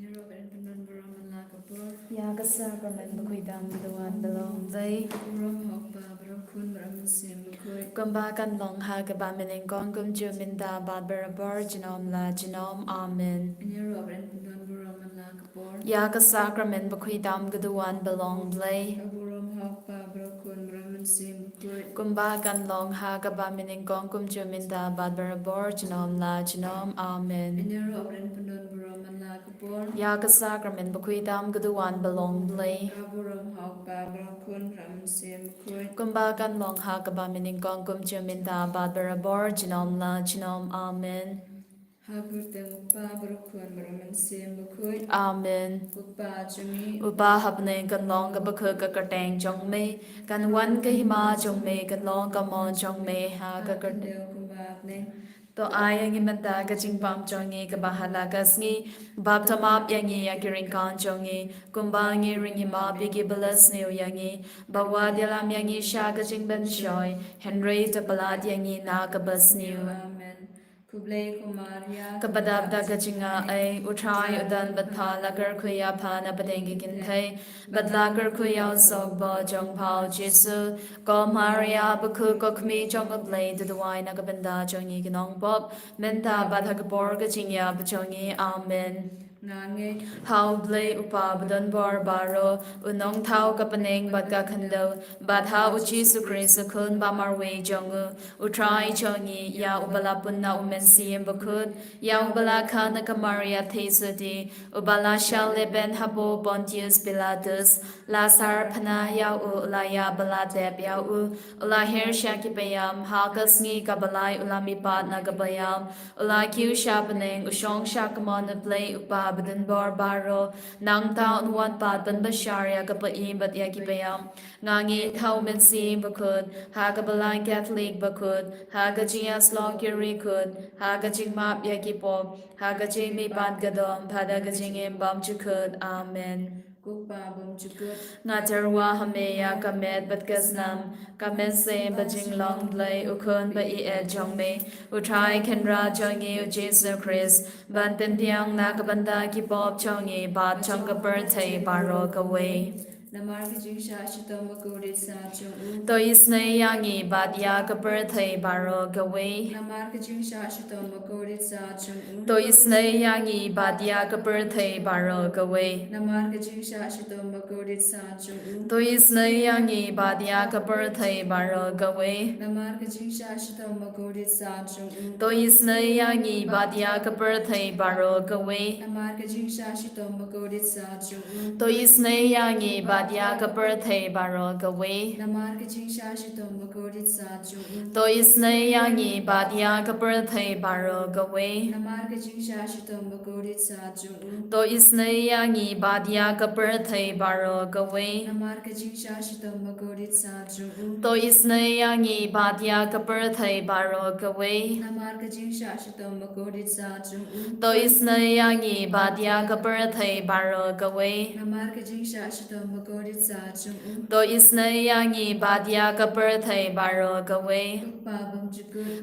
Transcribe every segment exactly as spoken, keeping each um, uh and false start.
Ïa ka sakramen bakhuid tam ka duwan ba long Blei. Kumba kan long ha kaba mynnyngkong kumjuh mynta bad barabor junom la junom. Amen. Ïa ka sakramen bakhuid tam ka duwan ba long Blei. Kumba kan long ha kaba mynnyngkong kumjuh mynta bad barabor junom la junom. Amen. Ïa ka sakramen bakhuid tam ka duwan ba long Blei. Kumba kan long ha kaba mynnyngkong kumjuh mynta bad barabor junom la junom. Amen. Amen. U Kpa ha bneng kan long ka bakhuid ka kyrteng jong me, kan wan ka hima jong me, kan long ka mon jong me ha ka kyrteng. To ai ïa ngi mynta ka jingbam jong ngi kaba ha la ka sngi, bad to map ïa ngi ïa ki ryngkang jong ngi, kumba ngi ruh ngi map ïa kiba la sniew ïa ngi, bad wat ïalam ïa ngi sha ka jingpynshoi, hynrei to pyllait ïa ngi na kaba sniew. Amen. Khublei ko Maria, kaba dap da ka jingaiei, U Trai u don bad pha, la kyrkhu ïa pha na pdeng ki kynthei, bad la kyrkhu ïa u sohbor jong pha U Jisu. Ko Maria bakhuid, ko Kmie jong U Blei, to duwai na ka bynta jong ngi ki nongpop, mynta bad ha ka por ka jingïap jong ngi. Amen. Nga ngeit ha U Blei U Kpa badonbor baroh, U Nongthaw ka bneng bad ka khyndew, bad ha U Jisu Khrist U Khun ba marwei jong u, U Trai jong ngi, ïa uba la pun na U Mynsiem Bakhuid, ïa uba la kha na ka Maria Theisotti, uba la shah lehbeiñ hapoh Pontius Pilatus, la sarphna ïa u, la ïap bad la tep ïa u, u la hiar sha ki paidbah, ha ka sngi kaba lai u la mihpat na ka paidbah, u la kiew sha bneng, u shong sha ka mon U Blei U Kpa badonbor baroh, nangta un wan pat ban bishar ïa ka paidbah bad ïa ki paidbah. Nga ngeit ha U Mynsiem Bakhuid, ha ka Balang Katholik bakhuid, ha ka jingïasyllok ki riewkhuid, ha ka jingmap ïa ki pop, ha ka jingmihpat ka dohnud, bad ha ka jingim bymjukut. Amen. Nga tyrwa ha me ïa ka met bad ka snam, ka mynsiem bad jinglong Blei U Khun ba ïeit jong me, U Trai Kynrad jong ngi U Jisu Khrist, ban pynbiang na ka bynta ki pop jong ngi bad jong ka pyrthei baroh kawei. Namar ka jingshah shitom bakhuid sat jong u. To isynei ïa ngi bad ïa ka pyrthei baroh kawei. Namar ka jingshah shitom bakhuid sat jong u. To isynei ïa ngi bad ïa ka pyrthei baroh kawei. Namar ka jingshah shitom bakhuid sat jong u. To isynei ïa ngi bad ïa ka pyrthei baroh kawei. Namar ka jingshah shitom bakhuid sat jong u. To isynei ïa ngi bad ïa ka pyrthei baroh kawei. Namar ka jingshah shitom bakhuid sat jong u. To isynei ïa ngi bad ïa ka pyrthei baroh kawei. Namar ka jingshah shitom bakhuid sat jong u. To isynei ïa ngi bad ïa ka pyrthei baroh kawei. Namar ka jingshah shitom bakhuid sat jong u. To isynei ïa ngi bad ïa ka pyrthei baroh kawei. Namar ka jingshah shitom bakhuid sat jong u. To isynei ïa ngi bad ïa ka pyrthei baroh kawei. Namar ka jingshah shitom bakhuid sat jong u. To isynei ïa ngi bad ïa ka pyrthei baroh kawei. Namar ka jingshah shitom bakhuid sat jong u. To isynei ïa ngi bad ïa ka pyrthei baroh kawei.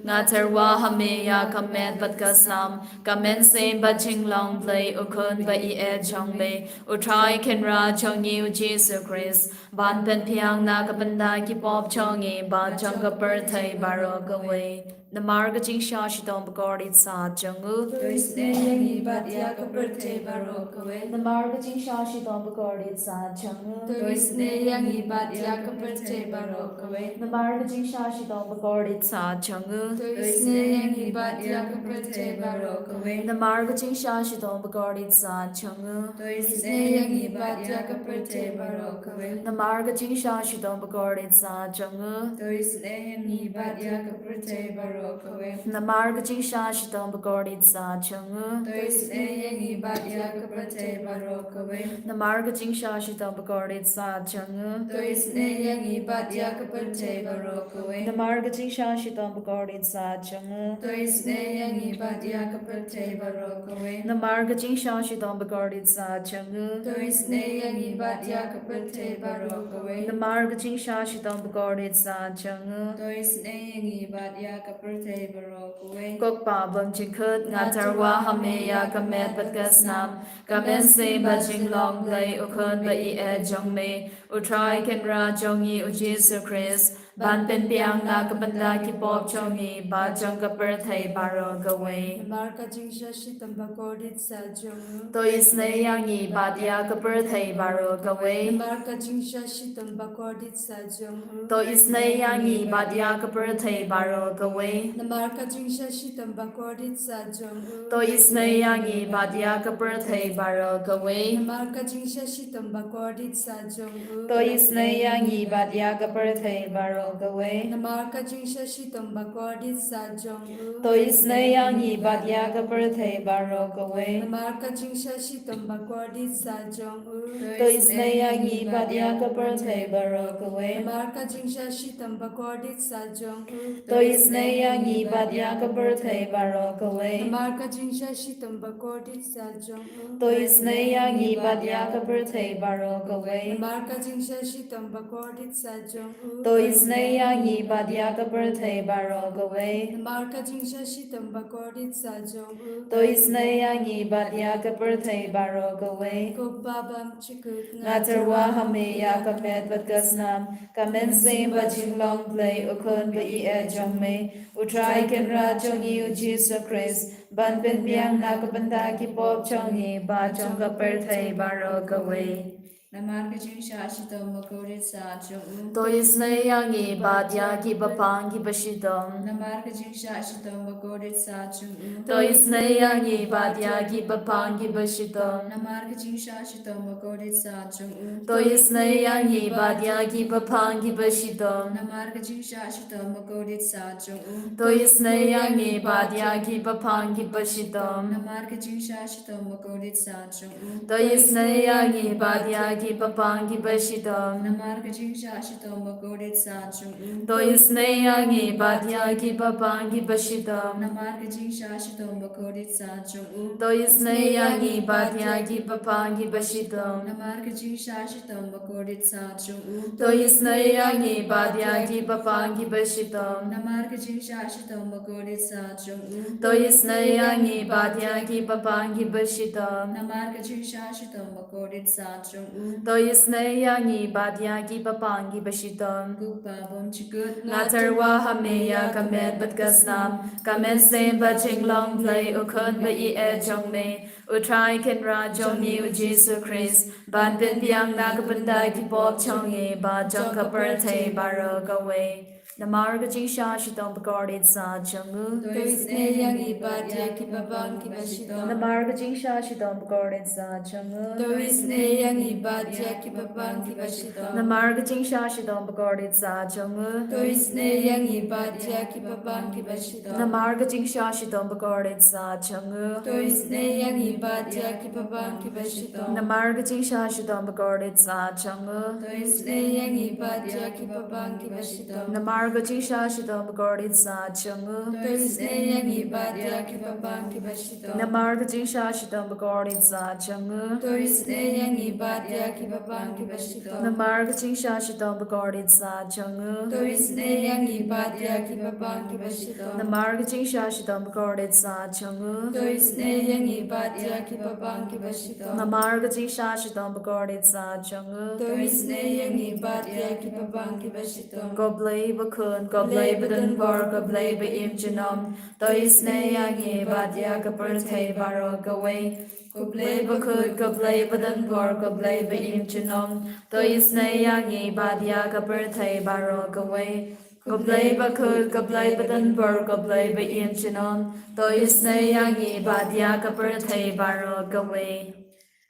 Nga tyrwa ha me ïa ka met bad ka snam, ka mynsiem bad jinglong Blei U Khun ba ïeit jong me, U Trai Kynrad jong ngi U Jisu Khrist, ban pynbiang na ka bynta ki pop jong ngi bad jong ka pyrthei baroh kawei. Namar ka jingshah shitom bakhuid sat jong u. To isynei ïa ngi bad ïa ka pyrthei baroh kawei. Namar ka jingshah shitom bakhuid sat jong u. To isynei ïa ngi bad ïa ka pyrthei baroh kawei. Namar ka jingshah shitom bakhuid sat jong u. To isynei ïa ngi bad ïa ka pyrthei baroh kawei. Namar ka jingshah shitom bakhuid sat jong u. To isynei ïa ngi bad ïa ka pyrthei baroh kawei. Namar ka jingshah shitom bakhuid sat jong u. To isynei ïa ngi bad ïa ka pyrthei baroh kawei. Namar ka jingshah shitom bakhuid sat jong u. To isynei ïa ngi bad ïa ka pyrthei baroh kawei. Namar ka jingshah shitom bakhuid sat jong u. To isynei ïa ngi bad ïa ka pyrthei baroh kawei. Namar ka jingshah shitom bakhuid sat jong u. To isynei ïa ngi bad ïa ka pyrthei baroh kawei. Namar ka jingshah shitom bakhuid sat jong u. To isynei ïa ngi bad ïa ka pyrthei baroh kawei. Namar ka jingshah shitom bakhuid sat jong u. To isynei ïa ngi bad ïa ka pyrthei baroh kawei. Ko Kpa bymjukut, nga tyrwa ha me ïa ka met bad ka snam, ka mynsiem bad jinglong Blei u Khun ba ïeit jong me, U Trai Kynrad jong ngi U Jisu Khrist, ban pynbiang na ka bynta ki pop jong ngi bad jong ka pyrthei baroh kawei. Namar ka jingshah shitom bakordit sah jong u. To isynei ïa ngi bad ïa ka pyrthei baroh kawei. Namar ka jingshah shitom bakordit sah jong u. To isynei ïa ngi bad ïa ka pyrthei baroh kawei. Namar ka jingshah shitom bakordit sah jong u. To isynei ïa ngi bad ïa ka pyrthei baroh kawei. Namar ka jingshah shitom bakordit sah jong u. To isynei ïa ngi bad ïa ka pyrthei baroh kawei. Namar ka jingshah shitom bakordit sah jong u. To isynei ïa ngi bad ïa ka pyrthei baroh kawei. Namar ka jingshah shitom bakordit sah jong u. To isynei ïa ngi bad ïa ka pyrthei baroh kawei. Namar ka jingshah shitom bakordit sah jong u. To isynei ïa ngi bad ïa ka pyrthei baroh kawei. Namar ka jingshah shitom bakordit sah jong u. To isynei ïa ngi bad ïa ka pyrthei baroh kawei. Namar ka jingshah shitom bakordit sah jong u. To isynei ïa ngi bad ïa ka pyrthei baroh kawei. Namar ka jingshah shitom bakordit sah jong u. To isynei ïa ngi bad ïa ka pyrthei baroh kawei. Ko Kpa bymjukut, nga tyrwa ha me ïa ka met bad ka snam, ka mynsiem bad jinglong Blei u Khun ba ïeit jong me, U Trai Kynrad jong ngi U Jisu Khrist, ban pynbiang na ka bynta ki pop jong ngi bad jong ka pyrthei baroh kawei. Namar ka jingshah shitom bakordit sah jong u. To isynei ïa ngi bad ïa ki bapang ki bashitom. Namar ka jingshah shitom bakordit sah jong u. To isynei ïa ngi bad ïa ki bapang ki bashitom. Namar ka jingshah shitom bakordit sah jong u. To isynei ïa ngi bad ïa ki bapang ki bashitom. Namar ka jingshah shitom bakordit sah jong u. To isynei ïa ngi bad ïa ki bapang ki bashitom. Namar ka jingshah shitom bakordit sah jong u. To isynei ïa ngi bad ïa ki bapang ki bashitom. Namar ka jingshah shitom bakordit sah jong u. To isynei ïa ngi bad ïa ki bapang ki bashitom. Namar ka jingshah shitom bakordit sah jong u. To isynei ïa ngi bad ïa ki bapang ki bashitom. Namar ka jingshah shitom bakordit sah jong u. To isynei ïa ngi bad ïa ki bapang ki bashitom. Namar ka jingshah shitom bakordit sah jong u. To isynei ïa ngi bad ïa ki bapang ki bashitom. Namar ka jingshah shitom bakordit sah jong u. To isynei ïa ngi bad ïa ki bapang ki bashitom. Ko Kpa bymjukut, nga tyrwa ha me ïa ka met bad ka snam, ka mynsiem bad jinglong Blei u Khun ba ïeit jong me, U Trai Kynrad jong ngi U Jisu Khrist, ban pynbiang na ka bynta ki pop jong ngi bad jong ka pyrthei baroh kawei. Namar ka jingshah shitom bakordit sah jong u. To isynei ïa ngi bad ïa ki bapang ki bashitom. Namar ka jingshah shitom bakordit sah jong u. To isynei ïa ngi bad ïa ki bapang ki bashitom. Namar ka jingshah shitom bakordit sah jong u. To isynei ïa ngi bad ïa ki bapang ki bashitom. Namar ka jingshah shitom bakordit sah jong u. To isynei ïa ngi bad ïa ki bapang ki bashitom. Namar ka jingshah shitom bakordit sah jong u. To isynei ïa ngi bad ïa ki bapang ki bashitom. Namar ka jingshah shitom bakordit sah jong u. To isynei ïa ngi bad ïa ki bapang ki bashitom. Namar ka jingshah shitom bakordit sah jong u. To isynei ïa ngi bad ïa ki bapang ki bashitom. Namar ka jingshah shitom bakordit sah jong u. To isynei ïa ngi bad ïa ki bapang ki bashitom. Namar ka jingshah shitom bakordit sah jong u. To isynei ïa ngi bad ïa ki bapang ki bashitom. Namar ka jingshah shitom bakordit sah jong u. To isynei ïa ngi bad ïa ki bapang ki bashitom. Ko Blei bakhun, ko Blei badonbor, ko Blei ba im junom, to isynei ïa ngi bad ïa ka pyrthei baroh kawei. Ko Blei bakhun, ko Blei badonbor, ko Blei ba im junom, to isynei ïa ngi bad ïa ka pyrthei baroh kawei. Ko Blei bakhun, ko Blei badonbor, ko Blei ba im junom, to isynei ïa ngi bad ïa ka pyrthei baroh kawei.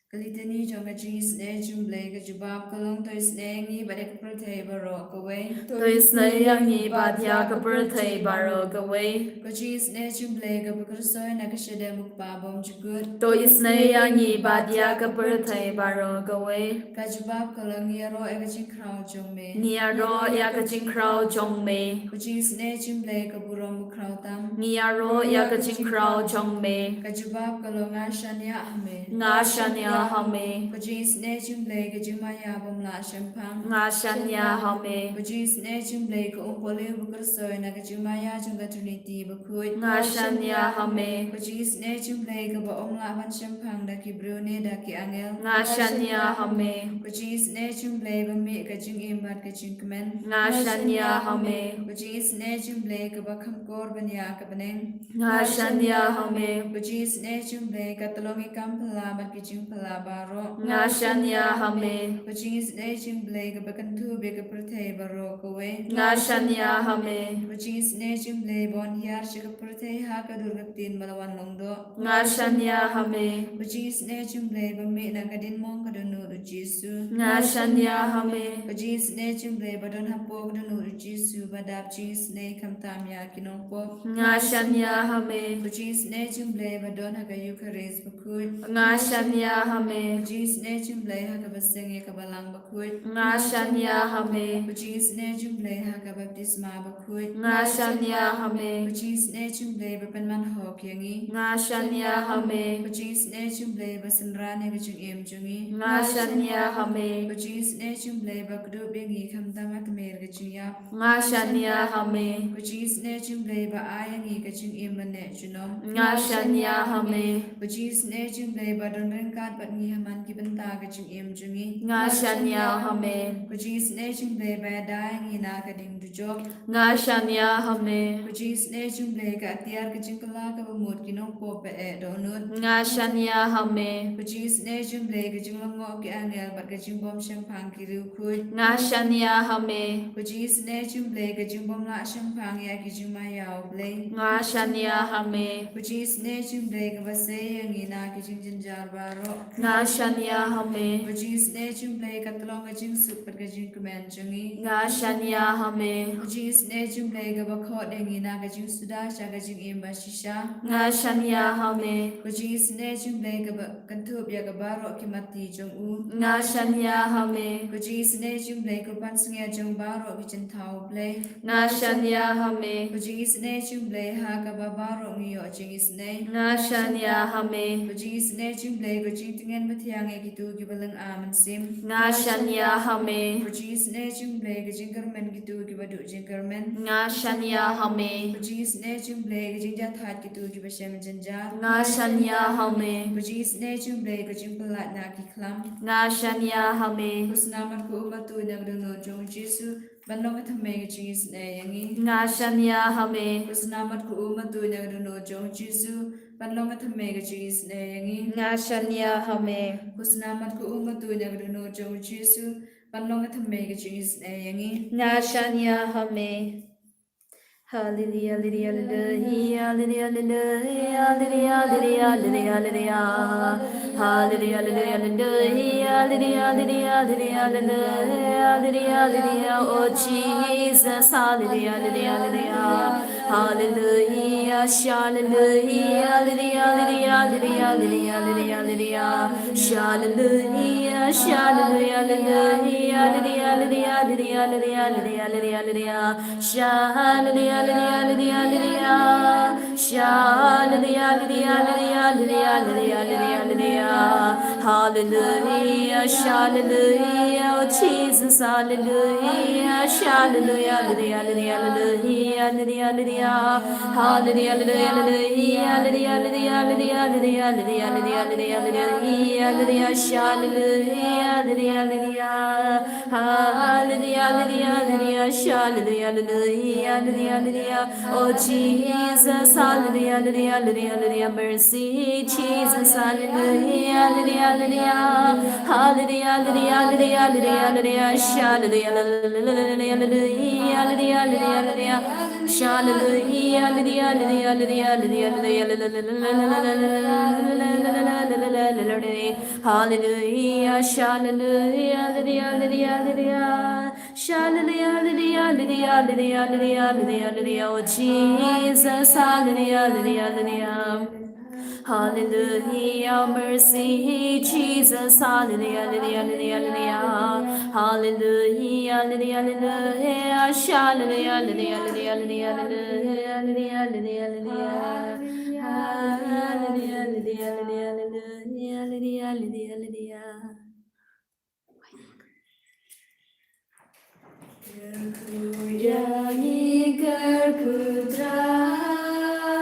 Ka litani jong ka jingisynei jong U Blei ka jubab ka long, to isynei ïa ngi bad ïa ka pyrthei baroh kawei. To isynei ïa ngi bad ïa ka pyrthei baroh kawei. Ka jingisynei jong U Blei kaba kyrsoi na ka shadem U Kpa bymjukut. To isynei ïa ngi bad ïa ka pyrthei baroh kawei. Ka jubab ka long, ngi ïaroh ïa ka jingkhraw jong me. Ngi ïaroh ïa ka jingkhraw jong me. Ka jingisynei jong U Blei ka burom bakhraw tam. Ngi ïaroh ïa ka jingkhraw jong me. Ka jubab ka long, nga shaniah ha me. Nga shaniah ha me. Ko Jingsnei jong U Blei ka jingmaïa bym lah shemphang. Nga shaniah ha me. Ko Jingsnei jong U Blei ka umpohliew ba khuid na ka jingmaïa jong ka Trinity bakhuid. Nga shaniah ha me. Ko Jingsnei jong U Blei kaba ym lah ban shemphang da ki briew ne da ki angel. Nga shaniah ha me. Ko Jingsnei jong U Blei ba mih ka jingim bad ka jingkmen. Nga shaniah ha me. Ko Jingsnei jong U Blei kaba kham kor ban ïa ka bneng. Nga shaniah ha me. Ko Jingsnei jong U Blei ka tyllong ki kam phylla bad ki jingphylla baroh. Nga shaniah ha me. Ko Jingsnei jong U Blei kaba kynthup ïa ka pyrthei baroh kawei. Nga shaniah ha me. Ko Jingsnei jong U Blei ba wan hiar sha ka pyrthei ha ka dur ka ktien ba la wan long doh. Nga shaniah ha me. Ko Jingsnei jong U Blei ba mih na ka diengphna ka dohnud U Jisu. Nga shaniah ha me. Ko Jingsnei jong U Blei ba don hapoh ka dohnud U Jisu ba dap jingisnei khamtam ïa ki nongpop. Nga shaniah ha me. Ko Jingsnei jong U Blei ba don ha ka Eukharist bakhuid. Nga shaniah ha me. Ko Jingsnei jong U Blei ha kaba seng ïa ka balang bakhuid. Nga shaniah ha me. Ko Jingsnei jong U Blei ha ka baptisma bakhuid. Nga shaniah ha me. Ko Jingsnei jong U Blei ba pynman hok ïa ngi. Nga shaniah ha me. Ko Jingsnei jong U Blei ba synran ïa ka jingim jong ngi. Nga shaniah ha me. Ko Jingsnei jong U Blei ba kdup ïa ngi khamtam ha tmier ka jingïap. Nga shaniah ha me. Ko Jingsnei jong U Blei ba ai ïa ngi ka jingim ban neh junom. Nga shaniah ha me. Ko Jingsnei jong U Blei ba don ryngkat bad ngi ha man ki bynta ka jingim jong ngi. Nga shaniah ha me. Ko Jingsnei jong U Blei ba ïada ïa ngi na ka ding dujok. Nga shaniah ha me. Ko Jingsnei jong U Blei ka atiar ka jingkylla kaba mut ki nongpop ba eh dohnud. Nga shaniah ha me. Ko Jingsnei jong U Blei ka jinglyngngoh ki angel bad ka jingbym shemphang ki riewkhuid. Nga shaniah ha me. Ko Jingsnei jong U Blei ka jingbym lah shemphang ïa ki jingmaïa U Blei. Nga shaniah ha me. Ko Jingsnei jong U Blei kaba sei ïa ngi na ki jingjynjar baroh. Nga shaniah ha me. Ko Jingsnei jong U Blei ka tyllong ka jingsuk bad ka jingkmen jong ngi. Nga shaniah ha me. Ko Jingsnei jong U Blei kaba khot ïa ngi na ka jingsuda sha ka jingim ba shisha. Nga shaniah ha me. Ko Jingsnei jong U Blei kaba kynthup ïa ka baroh ki matti jong u. Nga shaniah ha me. Ko Jingsnei jong U Blei ko pansngiat jong baroh ki jingthaw U Blei. Nga shaniah ha me. Ko Jingsnei jong U Blei ha kaba baroh ngi ïoh jingisnei. Nga shaniah ha me. Ko Jingsnei jong U Blei ko jingtngen bathiang ïa kito kiba lynga mynsiem. Nga shaniah ha me. Ko Jingsnei jong U Blei ka jingkyrmen kito kiba duh jingkyrmen. Nga shaniah ha me. Ko Jingsnei jong U Blei ka jingjahthait kito kiba shem jynjar. Nga shaniah ha me. Ko Jingsnei jong U Blei ka jingpyllait na ki khlam. Nga shaniah ha me. Ko sna mat ko um batuid na ka dohnud jong U Jisu ban long ka thymmei ka jingisnei ïa ngi. Nga shaniah ha me. Ko sna mat ko um batuid na ka dohnud jong U Jisu ban long ka thymmei ka jingisnei ïa ngi. Nga shaniah ha me. Ko sna mat ko um batuid na ka dohnud jong U Jisu ban long ka thymmei ka jingisnei ïa ngi. Nga shaniah ha me. Hallelujah, hallelujah, hallelujah, hallelujah, hallelujah, hallelujah, hallelujah, hallelujah. Hallelujah, hallelujah, hallelujah, hallelujah, hallelujah, hallelujah, hallelujah, hallelujah, hallelujah. Oh Jesus, hallelujah, hallelujah, hallelujah. Hallelujah, shalleluiah, hallelujah, hallelujah, hallelujah, hallelujah, hallelujah, hallelujah. Shalleluiah, shalleluiah, hallelujah, hallelujah, hallelujah, hallelujah, hallelujah, hallelujah, hallelujah. Shalleluiah, hallelujah, hallelujah, hallelujah. Shalleluiah, hallelujah, hallelujah, hallelujah, hallelujah, hallelujah. Hallelujah, shalleluiah, oh Jesus, hallelujah. Shalleluiah, hallelujah, hallelujah, hallelujah, hallelujah, hallelujah. Hallelujah, hallelujah, hallelujah, hallelujah, hallelujah, hallelujah, hallelujah, hallelujah, hallelujah, hallelujah, hallelujah. Shalleluiah, hallelujah, hallelujah. Hallelujah, hallelujah, hallelujah, shalleluiah, hallelujah, hallelujah, hallelujah. Oh Jesus, hallelujah, hallelujah, hallelujah, hallelujah, mercy, Jesus, hallelujah, hallelujah, hallelujah. Hallelujah, hallelujah, hallelujah, hallelujah, hallelujah, shalleluiah, hallelujah, hallelujah, hallelujah, hallelujah, hallelujah. Shalleluiah, hallelujah, hallelujah, hallelujah, hallelujah, hallelujah, hallelujah, hallelujah. Hallelujah, shalleluiah, hallelujah, hallelujah, hallelujah. Shalleluiah, hallelujah, hallelujah, hallelujah, hallelujah, hallelujah, hallelujah. Oh Jesus, hallelujah, hallelujah, hallelujah. Hallelujah, mercy, Jesus, hallelujah, hallelujah, hallelujah, hallelujah. Hallelujah, hallelujah, hallelujah, shalleluiah, hallelujah, hallelujah, hallelujah, hallelujah, hallelujah, hallelujah, hallelujah. Alleluia, alleluia, alleluia, alleluia, alleluia, alleluia. Kyrkhu ïa ngi, kyrkhu Trai.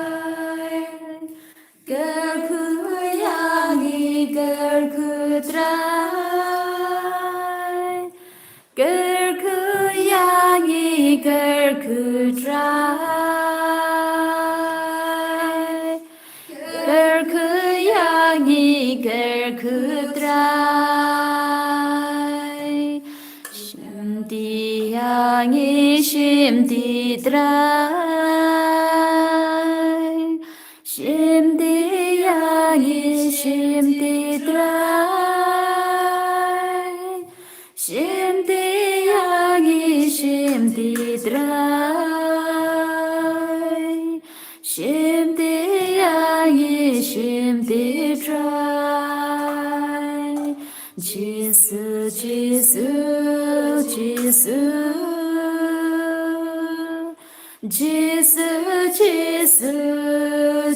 Kyrkhu ïa ngi, kyrkhu Trai. Kyrkhu ïa ngi, kyrkhu Trai. Kyrkhu ïa ngi, kyrkhu Trai. Shimti ïa ngi, shimti Trai. Shimti ïa ngi, shimti Trai. Shimti ïa ngi, shimti Trai. Shimti ïa ngi, shimti Trai. Jisu, Jisu, Jisu. Jisu, Jisu,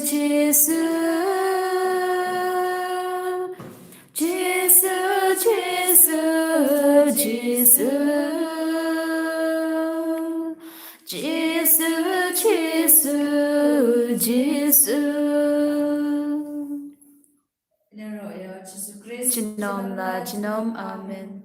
Jisu. Jisu, Jisu, Jisu. Jisu, Jisu, Jisu. Junom la junom. Amen.